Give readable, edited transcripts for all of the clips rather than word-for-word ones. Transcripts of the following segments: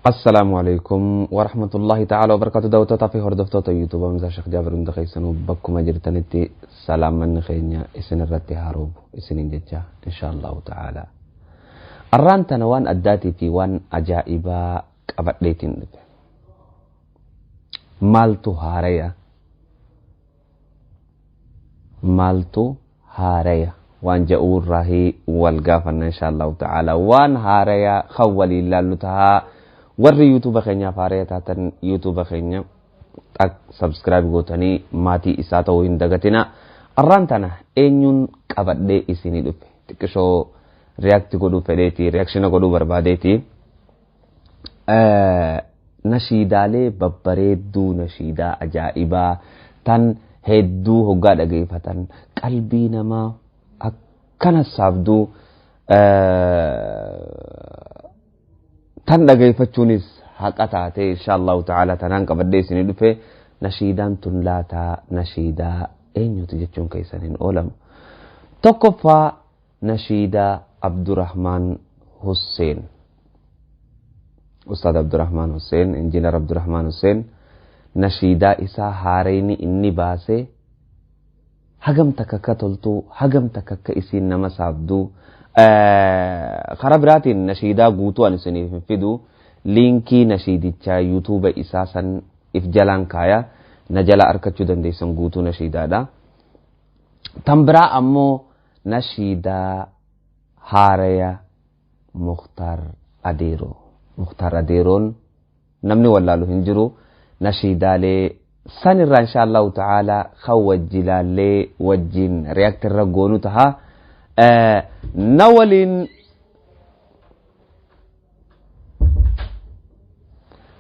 السلام عليكم ورحمة الله تعالى وبركاته. Daawwattoota fi hordoftoota YouTube Hamzaa Sheekh Jaabir, hunda keessanuu bakkuma jirtanitti salaamanni keenya isin irratti haa roobu isiniin jecha, insha Allahu ta'ala. Arraan tana waan addaatii fi waan ajaa'ibaa qabadheetiin dhufe. Maaltu haaraya? Maaltu haaraya? Waan ja'uurraahii wal gaafanna, insha Allahu ta'ala. Waan haaraya kan waliin laallu tahaa. Warri YouTube keenyaaf haaraya taatan, YouTube keenya subscribe gootanii maatii isaa ta'uu hin dagatina. Arraan tana eenyuun qabadhee isinii dhufe? Xiqqishoo react godhuu fedheeti, reaction godhuu barbaadeeti. Nashiidaalee babbareedduu, nashiidaa ajaa'ibaa tan hedduu hoggaa dhageeffatan qalbii namaa akkana saabduu tan dhageeffachuunis haqa taate, insha Allahu ta'ala tanaan qabadhee isinii dhufe. Nashiidaan tun laataa nashiidaa eenyutu jechuun keessan hin oolamu. Tokkoffaa, nashiidaa Abdurrahmaan Hussein. Ustaad Abdurrahmaan Hussein, Injiinar Abdurrahmaan Hussein, nashiidaa isaa haareyni inni baase hagam takka akka toltuu, hagam takka akka isiin nama saabduu. Karaa biraatiin nashiidaa guutuu ani isiniif hin fidu, liinkii nashiidichaa YouTube isaa san if jalaan kaaya, na jala arkachuu dandeessan guutuu nashiidaadha. Tan biraa ammoo nashiidaa haaraya Muktaar Adeeroo. Muktaar Adeeroon namni wallaalu hin jiru. Nashiidaalee san irraa, insha Allahu ta'ala, kan wajji laallee wajjin react irra goonu taha. Na waliin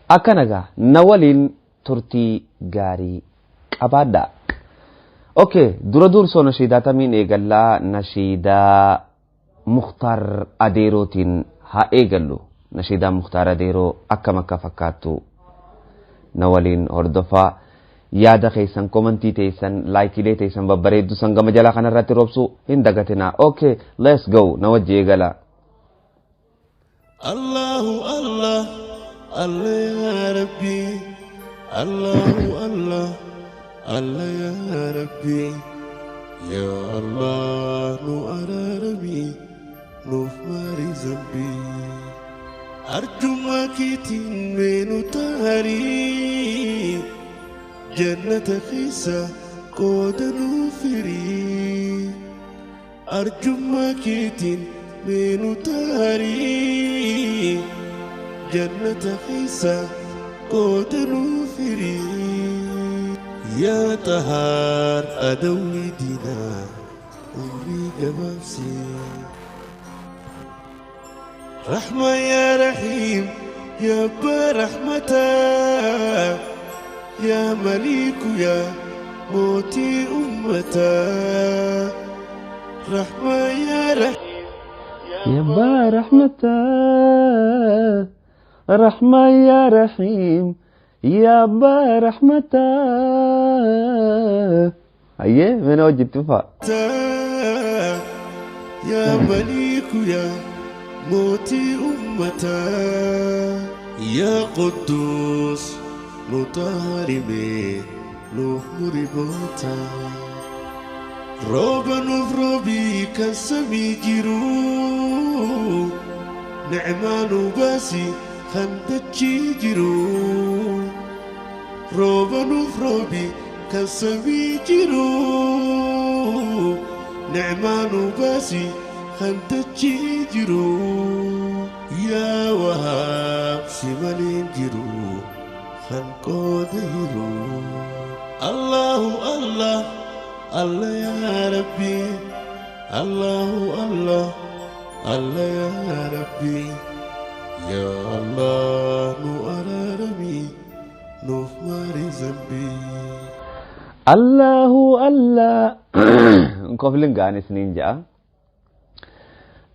akkana gaa, na waliin turtii gaarii qabaadha. Okay, dura dursoo nashiidaa tamiin eegallaa? Nashiidaa Muktaar Adeerootiin haa eegallu. Nashiidaa Muktaar Adeeroo akkam akka fakkaattu na waliin hordofaa. Yaada keessan, komantii teessan, laayikiilee teessan babbareeddu san gama jalaa kanarratti roobsu hin dagatinaa. Okay, let's go, na wajji eegala. Allahu Allah, Allah ya Rabbi, Allahu Allah, Allah ya Rabbi, Ya Allah nu ararami, nuuf maari zambi. Arjummaa keetiin mee nu taarii, jannata keessa qooda nuuf firii. Arjummaa keetiin mee nu taarii, jannata keessa qooda nuuf firii. Yaa Xahaar, adawwii diinaa umrii gabaabsee. رحمة يا رحيم يا أبا رحمتا، يا مليك يا موتي أمتا، رحمة يا رحيم. يا با رحمتا، رحمة يا رحيم يا با رحمتا. أيه من وجه تفا. يا مليك يا موتي أمتا، يا قدوس نطهرمي نوف مربوتا، روبا نوف روبي كسمي جرو، نعمان باسي خندتشي جرو، روبا نوف روبي كسمي جرو، نعمان باسي خندتشي جرو، يا وهاب سمالين جرو خنقو ذهرو. الله الله الله يا ربي، الله الله الله يا ربي، يا الله نو أرارمي نوف ماري زنبي. Allahu Allah koflin gaan isiniin ja'a.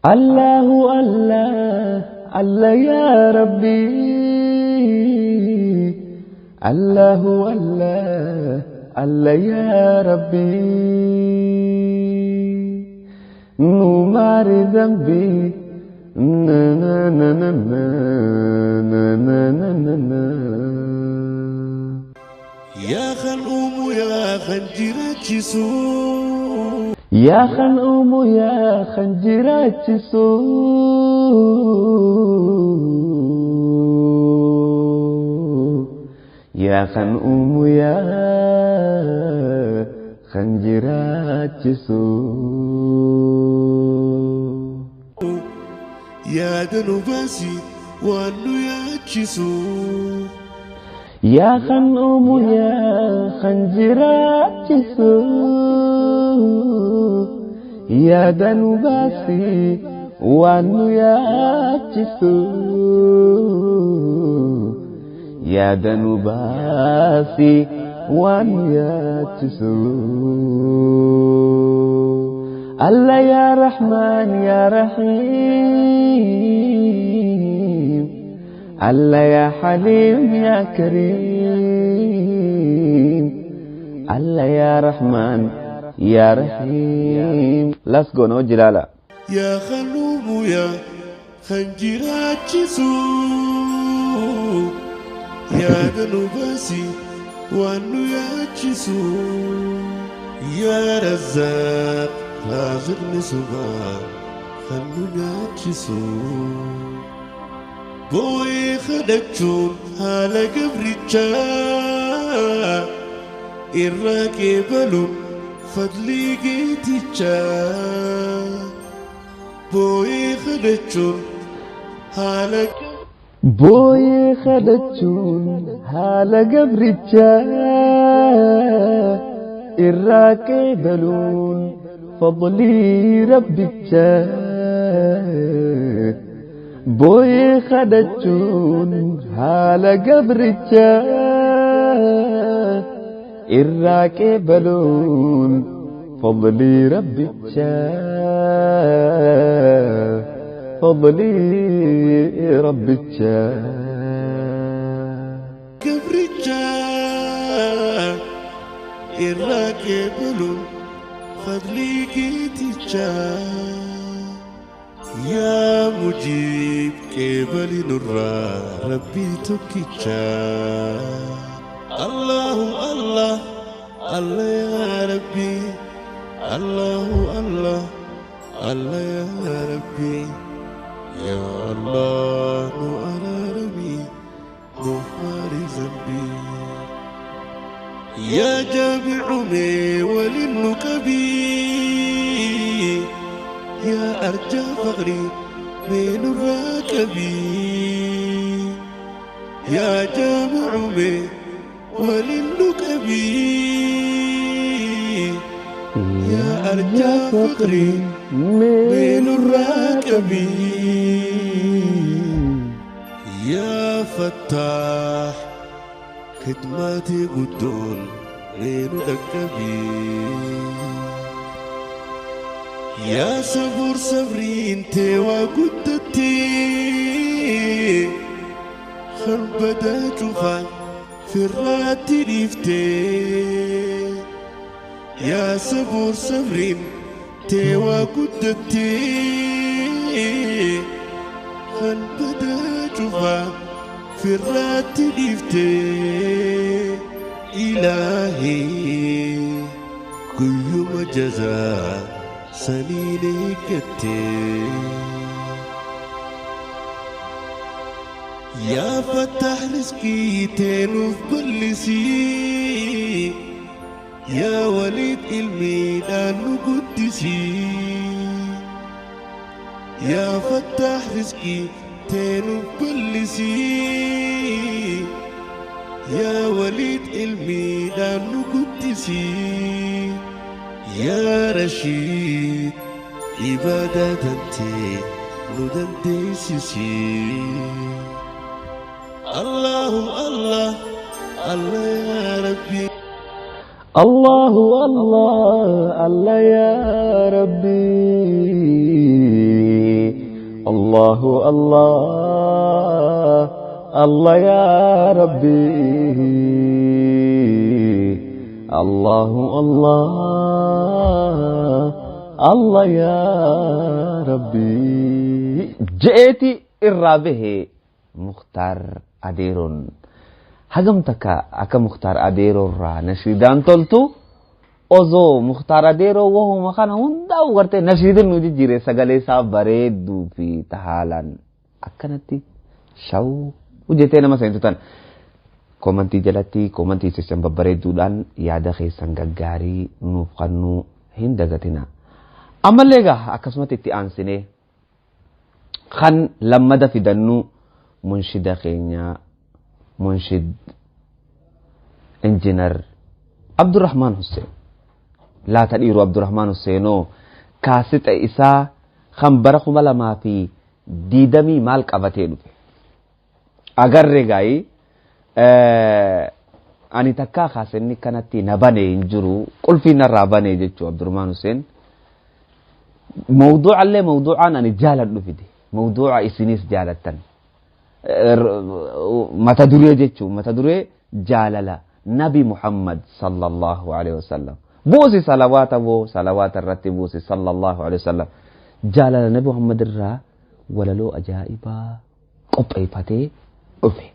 Allahu Allah, Allah ya Rabbi, Allahu Allah, Allah ya Rabbi, nu maari zambi na na na na na na. Kan jiraachisu. Yaa kan uumu, yaa kan jiraachisu. Yaa kan uumu, yaa kan jiraachisu. Yaada nu baasi waan nu yaachisu. Yaa kan uumu, yaa kan jiraachisu. Yaada nu baasi waan nu yaachisu. Yaada nu baasi waan nu yaachisu. Allah yaa Rahmaan yaa Rahiim. Allah yaa Haliim yaa Kariim. Allah yaa Rahmaan yaa Rahiim. Let's go no jilala. Yaa kan uumu, yaa kan jiraachisu. Yaada nu baasi waan nu yaachisu. Yaa Razzaaq raazaqni sumaa kan nu nyaachisu. Boo'ee kadhachuun haala gabrichaa, irraa qeebaluun fadlii geetichaa. Boo'ee kadhachuun haala Booyee kadhachuun haala gabrichaa, irraa qeebaluun fadlii rabbichaa. Booyee kadhachuun haala gabrichaa, irraa qeebaluun fadlii rabbichaa. Fadlii rabbichaa. Gabrichaa, irraa qeebaluun fadlii geetichaa. Yaa Mujiib qeebali nurraa rabbii tokkichaa. Allahu Allah Allah yaa Rabbi, Allahu Allah Allah yaa Rabbi, yaa Allah nu araarami, nu haari zambii. Yaa jaamicu mee waliin nu qabii, yaa arjaa faqrii mee nurraa qabii. Yaa jaamicu mee waliin nu qabii, yaa arjaa faqrii mee nurraa qabii. Yaa Fattaax khidmaatii guddoon mee nu dhaqqabii. Yaa Sabuur sabriin tee waa guddattee, kan badaa cufaa firraatti dhiiftee. Yaa Sabuur sabriin tee waa guddattee, kan badaa cufaa firraatti dhiiftee. Ilaahii guyyuma jazaa saniin eeggattee. Yaa Fattaax riskii tee nuuf bal'isii, yaa Waliid ilmiidhaan nu guddisii. Yaa Fattaax riskii tee nuuf bal'isii, yaa Waliid ilmiidhaan nu guddisii. Yaa Rashiid ibaadaa tantee nu dandeessisii. Allahu Allah Allah yaa Rabbi. Allahu Allah Allah ya Rabbi, Allahu Allah Allah ya Rabbi, Allahu Allah Allah ya Rabbi je'eeti irraa bahe Mukhtaar Adeeroon. Hagam takka akka Mukhtaar Adeeroo irraa nashiidaan toltu. Osoo Muktaar Adeeroo wahuma kana hundaa'u gartee nashiidin nu jijjiire sagalee isaa bareedduu fi haalaan akkanatti shaw hojjetee nama seentu tan. Koomantii jalatti koomantii sessan babbareedduudhaan yaada keessan gaggaarii nuuf kennuu hin dagatina. Ammallee egaa akkasumatti itti aansinee kan lammada fidannu munshida keenya munshid injinar Abdurrahmaan Hussein. Laata dhiiru Abdurrahmaan Husseenoo kaasixa isaa kan bara 2020 maal qabatee dhufe. Agarre gaa'ii ani takkaa kaasenni kanatti na bane hin jiru qulfii narraa bane jechuu Abdurrahmaan Hussein. Mawduucallee mawduucaan ani jaaladhu fide mawduuca isinis jaalattan mata duree jechuu mata duree jaalala Nabi Muhammad sallallahu alaihi wasallam. Buusi salawaata boo salawaata irratti buusi sallallahu alaihi wasallam. Jaalala Nabi Muhammad irraa walaloo ajaa'ibaa qopheeffatee dhufe.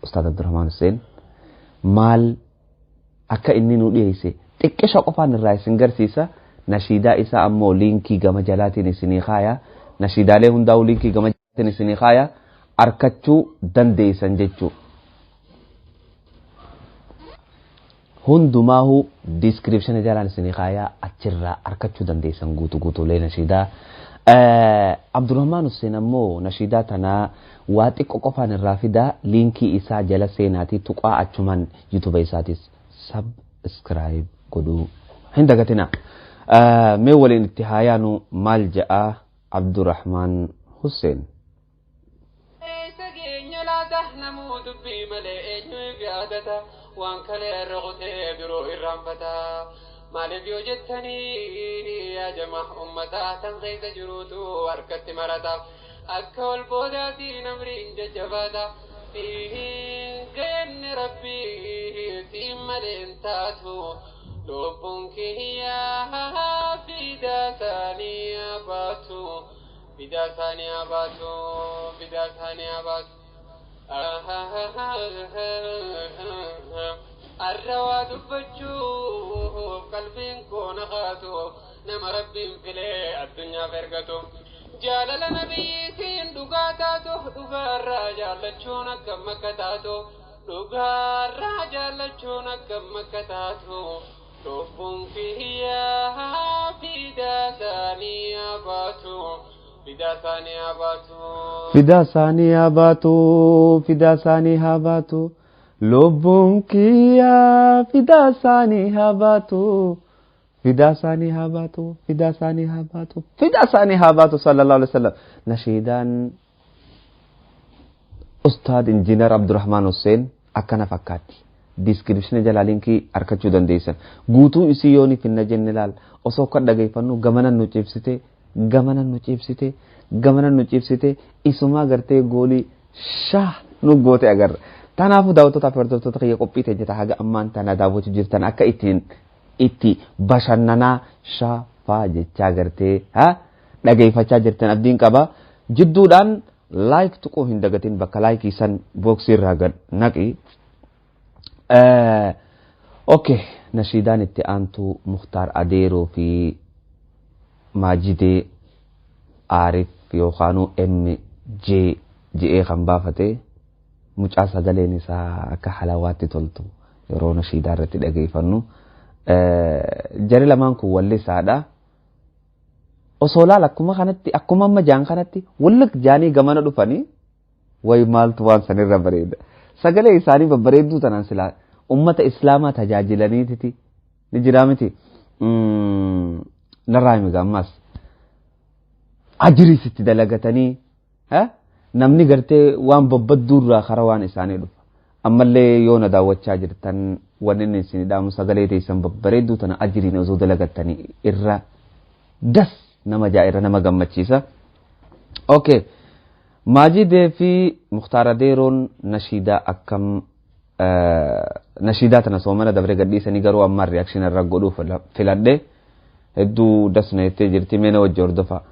Ustaad Abdurrahmaan Hussein maal akka inni nu dhiyeesse xiqqisha qofaan irraa isin garsiisa. Nashiidaa isaa ammoo liinkii gama jalaatiin isinii kaaya. Nashiidaalee hundaa'u liinkii gama jalaatiin isinii kaaya arkachuu dandeessan jechuu. Hundumaahu diiskiripshina jalaan isinii kaayaa achirraa arkachuu dandeessan guutuu guutuulee nashiidaa. Abdurrahmaan Hussein ammoo nashiidaa tanaa waa xiqqoo qofaan irraa fidaa liinkii isaa jala seenaatii tuqaa achumaan yuutuuba isaatis sabskiraayib godhuu hin dagatina. Mee waliin itti haayaanu maal ja'a Abdurrahmaan Hussein. Sageenya laata namuu dubbii malee eenyu yaadata waan kana irra qotee biroo irraanfata. Maaliif yoo jettanii yaa jama ummataa tan keessa jiruutu harkatti marata. Akka wal boodaatiin amriin jajjabaata. Geenni rabbii siin malee hin taatu. Lubbuun kiyyaa fidaa isaanii baatu. Fidaa isaanii baatu. Fidaa isaanii baatu. Arra waa dubbachuuf qalbiin koo na kaatu nama rabbiin filee addunyaaf ergatu. Jaalala nabiyyiitiin dhugaa taatu dhugaarraa jaallachuun akkam akka taatu dhugaarraa jaallachuun akkam akka taatu. Lubbuun kiyyaa fidaa isaanii baatu. Fidaa isaanii baatu. Fidaa isaanii haa baatu, fidaa isaanii haa baatu, lubbuun kiyyaa fidaa isaanii haa baatu, fidaa isaanii haa baatu, fidaa isaanii haa baatu, fidaa isaanii haa baatu sallallahu alaihi wasallam. Nashiidaan Ustaad Injiinar Abdurrahmaan Hussein akkana fakkaatti. Diiskiripshina jalaa liinkii argachuu dandeessan. Guutuu isii yooni finna jenne laal osoo akka dhageeffannu gamanan nu cibsite gamanan nu cibsite gamanan nu cibsite isumaa gartee goolii shaah nu goote agarra. Kanaafuu daawwattoota fi hordoftoota kiyya qophii teenya haga ammaan tana daawwachuu jirtan akka ittiin itti bashannanaa shaafaa jechaa gartee dhageeffachaa jirtan abdiin qaba. Jidduudhaan laayik tuquu hin dagatin bakka laayikii san booksii irraa gad naqi. Okay, nashiidaan itti aantu Muktaar Adeeroo fi Maajidee Aarif yookaanuu MJ je'ee kan baafate mucaa sagaleen isaa akka halawaatti toltu yeroo nashiidaa irratti dhageeffannu. Jari lamaan kun wallisaadha. Osoo laal akkuma kanatti akkuma amma jaan kanatti wallik jaanii gamana dhufanii wayi maaltu waan sanirra bareeda. Sagalee isaanii babbareedduu tanaan silaa ummata islaamaa tajaajilaniititi ni jiraa miti. Narraa himi ammas. Ajiriis itti dalagatanii namni gartee waan babbadduurraa karaa waan isaanii dhufa. Ammallee yoo na daawwachaa jirtan wanni inni isin dhaamu sagalee teessan babbareedduu tana ajiriin osoo dalagattanii irra das nama jaa'ira nama gammachiisa. Okay. Maajidee fi Muktaar Adeeroon nashiidaa akkam nashiidaa tana soomana dabree gadhiisanii garuu ammaan riyaakshina irra godhuu filadhe hedduu dasna jettee jirti mee na wajji hordofaa.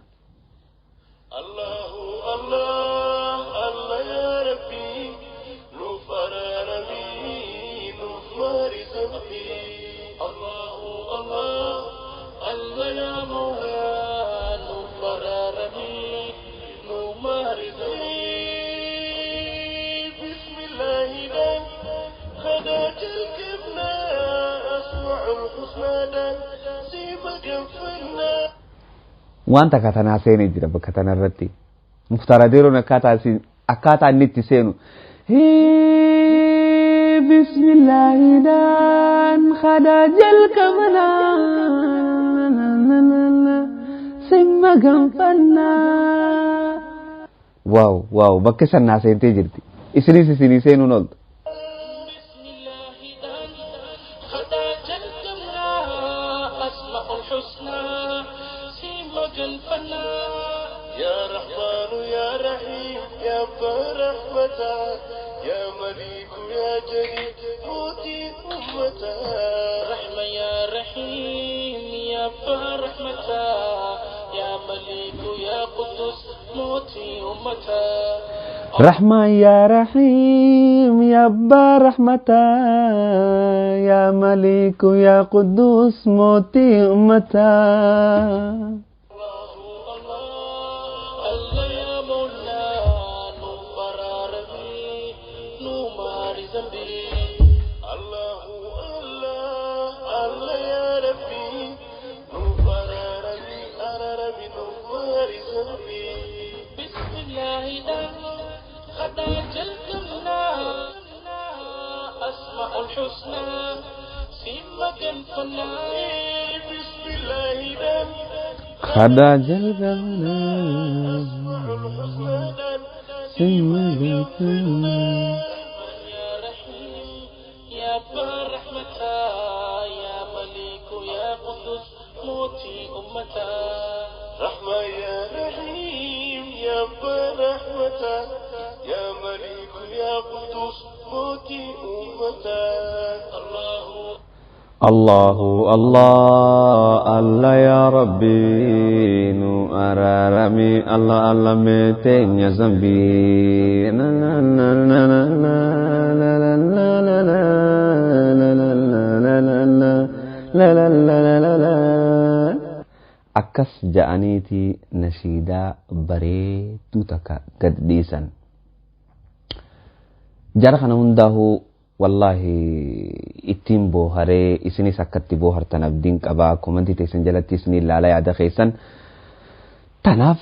Allahu Allah, Allah ya Rabbi, nuuf araarami, nuuf maari zambi. Waan takka tanaa seenee jira bakka tanarratti. Muktaar Adeeroon akkaataa inni itti seenu. Bismillaahidhaan kadaa jalqabnaa simma ganfannaa. Waaw waaw, bakki san naa seentee jirti. Isinis isinii seenuun ooltu. يا رحمن يا رحيم يا برحمتا يا مليك يا جليل موتي أمتا. رحمة يا رحيم يا برحمتا يا مليك يا قدوس موتي أمتا. رحمة يا رحيم يا برحمتا يا مليك يا قدوس موتي أمتا. الحسنى سمك الفنا. بسم الله دم خدا جلبنا أسمع الحسنى سمك الفنا. يا رحيم يا برحمتا يا مليك يا قدوس موتي أمتا. رحمة يا رحيم يا برحمتا يا مليك يا قدوس موتي أمتا. الله الله الله الله يا ربي نو أرارمي الله الله متين يا زنبي نا نا نا نا نا نا نا نا نا نا نا نا لا لا لا لا. Akkas ja'aniiti nashiidaa bareedduu takka gad dhiisan. Jara kana hundaa'uu wallaahi ittiin booharee isinis akkatti boohartan abdiin qabaa. Komantii teessan jalatti isinii ilaalaa yaada keessan. Tanaaf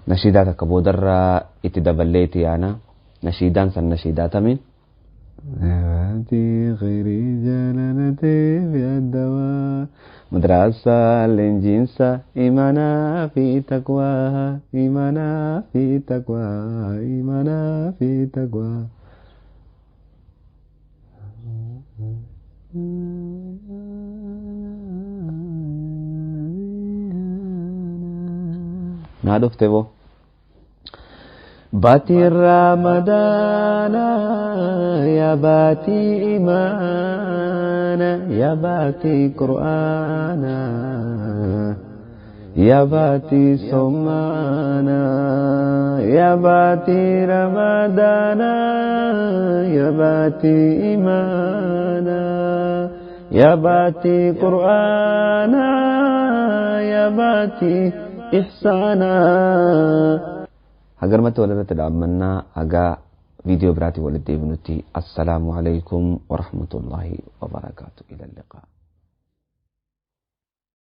nashiidaa takka boodarraa itti daballeeti yaana. Nashiidaan san nashiidaa tamiin. مدرسة الإنجنس إيمانا في تقواها إيمانا في تقواها إيمانا في تقواها. نادف تبو باتي رمضان يا باتي إيمان يا باتي قرآن يا باتي صومانا يا باتي رمضان يا باتي إيمانا يا باتي قرآن يا باتي إحسانا. Hagarmatti walirratti dhaabbannaa hagaa viidiyoo biraatiin walitti deebinutti. Assalaamu alaikum warahmatullaahi wabarakaatu. Ila liqaa.